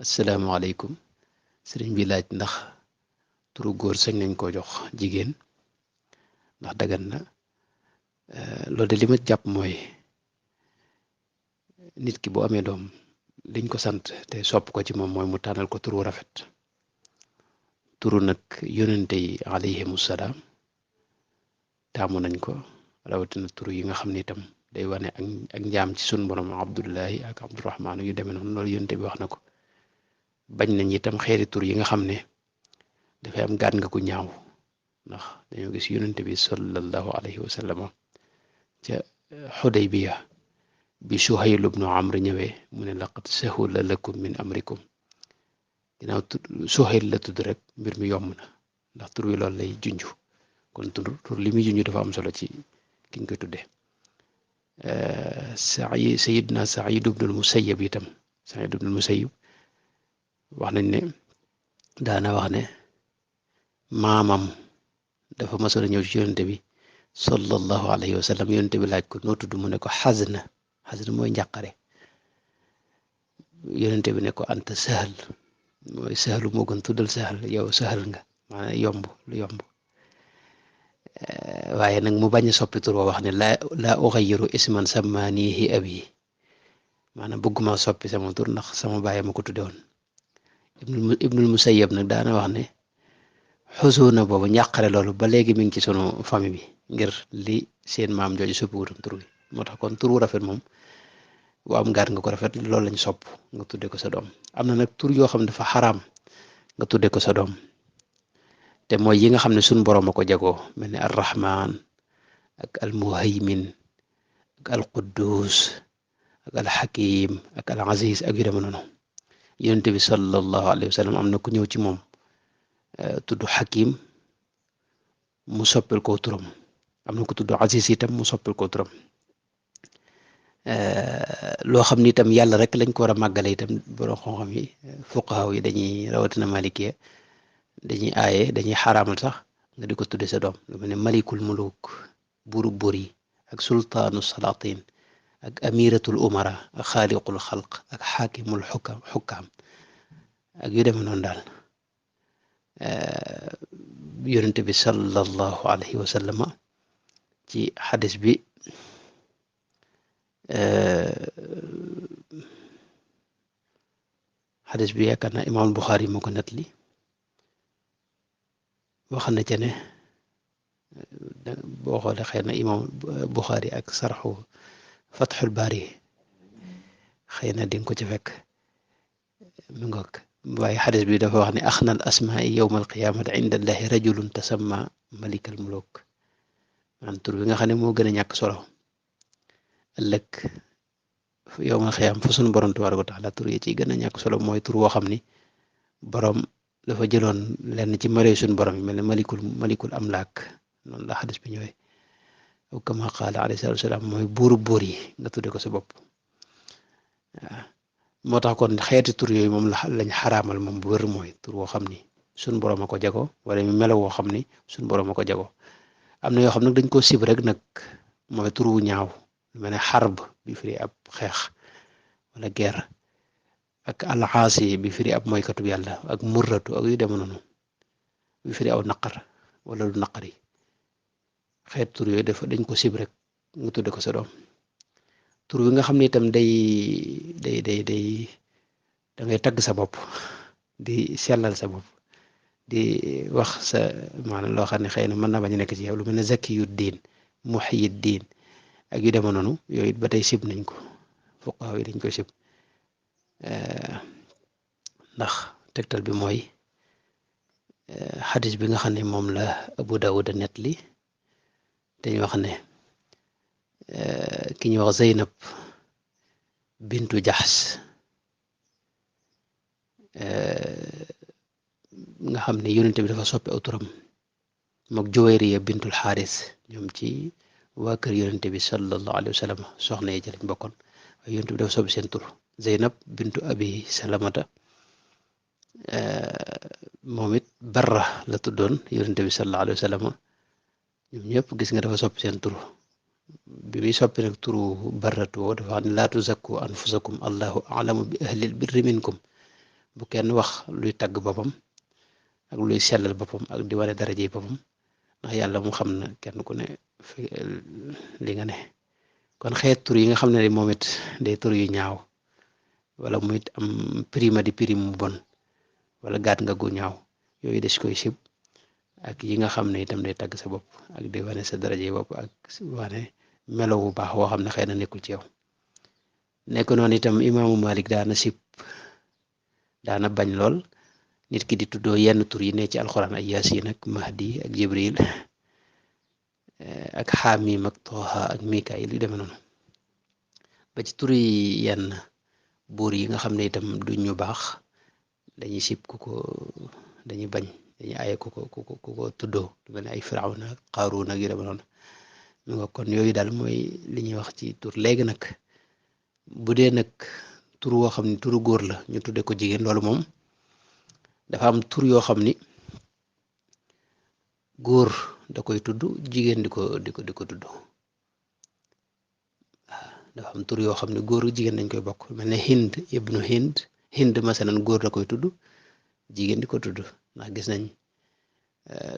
asalaamaaleykum sëriñ bi laaj ndax turu góor sañ nañ koo jox jigéen ndax dagan na loolu de li ma jàpp mooy nit ki bu amee doom liñ ko sant te sopp ko ci moom mooy mu tànnal ko turu rafet turu nag yonente yi alayhimu salaam taamu nañ ko rawatina turu yi nga xam ne itam day wane ak njaam ci sun borom abdullahi ak abdurahmaan yu demee noonu loolu yonente bi wax na ko bañ nañ itam xeeti tur yi nga xam ne dafay am gaat nga ku ñaaw ndax dañoo gis yonente bi sallallahu alayhi wa sallam ca Xudaybiya bi Suhayl ibnu Amr ñëwee mu ne laqad sahula lakum min amrikum ginnaaw Suhayl la tudd rek mbir mi yomb na ndax tur wi loolu lay junj kon tur li muy junj dafa am solo ci kiñ koy tuddee sayidna Saïd ibnul Musayyab itam Saïd ibnul Musayyab wax nañ ne daana wax ne maamam dafa masoon a ñëw ci yonente bi sallallahu alayhi wa sallam yonente bi laaj ko noo tudd mu ne ko xasna mooy njàqare yonente bi ne ko anta sahal mooy sahalu moo gën tuddal sahal yow sahal nga maanaam yomb lu yomb waaye nag mu bañ a soppi tur wax ne laa uxayiru isman sammaanihi abi maanaam bëgguma soppi sama tur ndax sama baay ma ko tudde woon ibnul Musayyab nag daana wax ne xusuuna boobu njàqare loolu ba léegi mi ngi ci sunu famille bi ngir li seen maam jooju soppi wutam tur wi moo tax kon tur wu rafet moom bu am gaat nga ko rafet loolu lañ sopp nga tudde ko sa doom am na nag tur yoo xam ne dafa xaraam nga tudde ko sa doom te mooy yi nga xam ne suñ boroom a ko jagoo mel ni arrahman ak almuhaymin ak alquddus ak alxakim ak alaziz ak yu deme noonu yonent bi sallallahu alayhi wa sallam am na ku ñëw ci moom tudd xakim mu soppil ko turam am na ku tudd aziz itam mu soppil ko turam loo xam ni itam yàlla rek lañ ko war a màggale itam borom xam-xam yi fuqahaa yi dañuy rawatina malikiya dañuy aaye dañuy xaraamal sax nga di ko tudde sa doom lu mel ne malikul muluk buuru buur yi ak sultaanu salatin ak amiratul umara ak xaaliqul xalq ak xaakimul xukkaam ak yu deme noonu daal yonente bi sallallahu alayhi wa sallama ci xadis bi yaakaar naa imaamul Buxaari moo ko nettali wax na ca ne boo xoolee xëy na imaam Buxaari ak sarxu Fatxul Baari xëy na dinga ko ci fekk mi ngoog waaye xadis bi dafa wax ne axna al asmaai yowma alqiyaamati inda allahi rajulun tasamma malikal muluk maanaam tur bi nga xam ne moo gën a ñàkk solo ëllëg yowmal xiyaam fa sunu borom tabaaraka wa taala tur yi ci gën a ñàkk solo mooy tur woo xam ni borom dafa jëloon lenn ci mare suñu borom yi mel ne malikul amlaak noonu la xadis bi ñëwee aw kama qaala alayhi salaatu wasalaam mooy buuru buur yi nga tudde ko sa bopp waaw moo tax kon xeeti tur yooyu moom lañ xaraamal moom bu wér mooy tur woo xam ni suñu borom a ko jago wala mu melo woo xam ni suñu borom a ko jago am na yoo xam nag dañ koo sib rek nag mooy tur wu ñaaw lu mel ne xarb bi firi ab xeex wala guerre ak alxaasi bi firi ab mooykatu yàlla ak murratu ak yu deme noonu bi firi aw naqar wala lu naqari xeet tur yooyu dañ ko sib rek nga tudde ko sa doom tur wi nga xam ne itam day da ngay tagg sa bopp di sellal sa bopp di wax sa maanaam loo xam ne xëy na mën na bañ a nekk ci yow lu mel ne zakiyu diin muhyi diin ak yu deme noonu yooyu it ba tey sib nañ ko fuqahaa yi dañ koy sib ndax tegtal bi mooy xadis bi nga xam ne moom la Abu Dawud a nettali dañuy wax ne ki ñuy wax Zeynab bintu Jaxs nga xam ne yonente bi dafa soppi aw turam mook Juwayriya bintul Xaaris ñoom ci waa kër yonente bi sallallahu alayhi wa sallam soxna yi ci lañ bokkoon waaye yonente bi dafa soppi seen tur Zeynab bintu Abi Salamata moom it Barra la tuddoon yonente bi sallallahu alayhi wa sallam ñoom ñëpp gis nga dafa soppi seen tur bi muy soppi nag turu Barratu dafa wax ne laa tuzakku anfusakum allahu alamu bi ahlil birri minkum bu kenn wax luy tagg boppam ak luy sellal boppam ak di wane daraje boppam ndax yàlla mu xam na kenn ku ne li nga ne kon xeet tur yi nga xam ne moom it day tur yu ñaaw wala muy am prima di prime mu bon wala gaat nga gu ñaaw yooyu des koy sib ak yi nga xam ne itam day tagg sa bopp ak di wane sa daraje bopp ak wane melo bu baax woo xam ne xëy na nekkul ci yow nekk noonu itam imaamu Malik daana sib daana bañ lool nit ki di tuddoo yenn tur yi ne ci alxuraan ay Yaasin ak Mahdi ak Jibril ak Xaamim ak Tooha ak Mikaayil yu demee noonu ba ci tur yi yenn buur yi nga xam ne itam duñ ñu baax dañuy sib ku ko dañuy bañ dañuy aaye ku ko tuddoo lu mel ne ay Firawna ak Qaaruun ak yu demee noonu mi nga kon yooyu daal mooy li ñuy wax ci tur léegi nag bu dee nag tur woo xam ne turu góor la ñu tudde ko jigéen loolu moom dafa am tur yoo xam ni góor da koy tudd jigéen di ko tudd waaw dafa am tur yoo xam ne góor jigéen dañ koy bokk mel ne Hind ibnu Hind masalan góor da koy tudd jigéen di ko tudd ndax gis nañ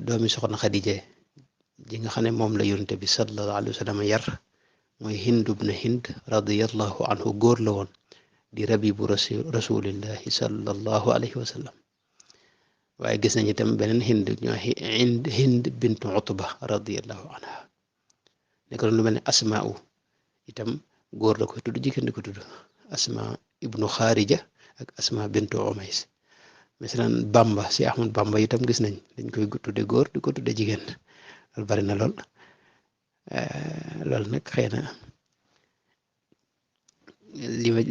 doomi soxna Xadija ji nga xam ne moom la yonent bi sallallahu alayhi wa sallam yar mooy Hind ibnu Hind radiyallahu anhu góor la woon di rabibu rasulillahi sallallahu alayhi wa sallam waaye gis nañ itam beneen Hind bintu Utba radiyallahu anha nekk lu mel ne Asmaa'u itam góor da koy tudd jigéen di ko tudd Asma ibnu Xaarija ak Asma bintu Umays masalan Bamba si Ahmad Bamba itam gis nañ dañ koy tudde góor di ko tudde jigéen loolu bari na lool loolu nag xëy na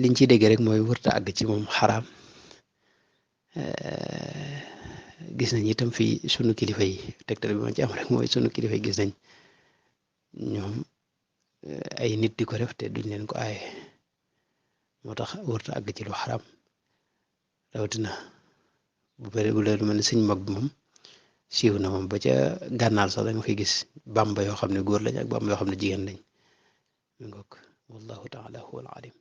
liñ ciy dégg rek mooy wërta àgg ci moom xaraam gis nañ itam fii sunu kilifa yi tegtal bi ma ci am rek mooy sunu kilifa yi gis nañ ñoom ay nit di ko def te duñ leen ko aaye moo tax wërta àgg ci lu xaraam rawatina bu bëri bu leen mel ne sëñ mag bi moom siiw na moom ba ca gànnaar sax da nga fay gis bamba yoo xam ne góor lañ ak bamba yoo xam ne jigéen lañ mi ngoog wallahu taala huwa al alim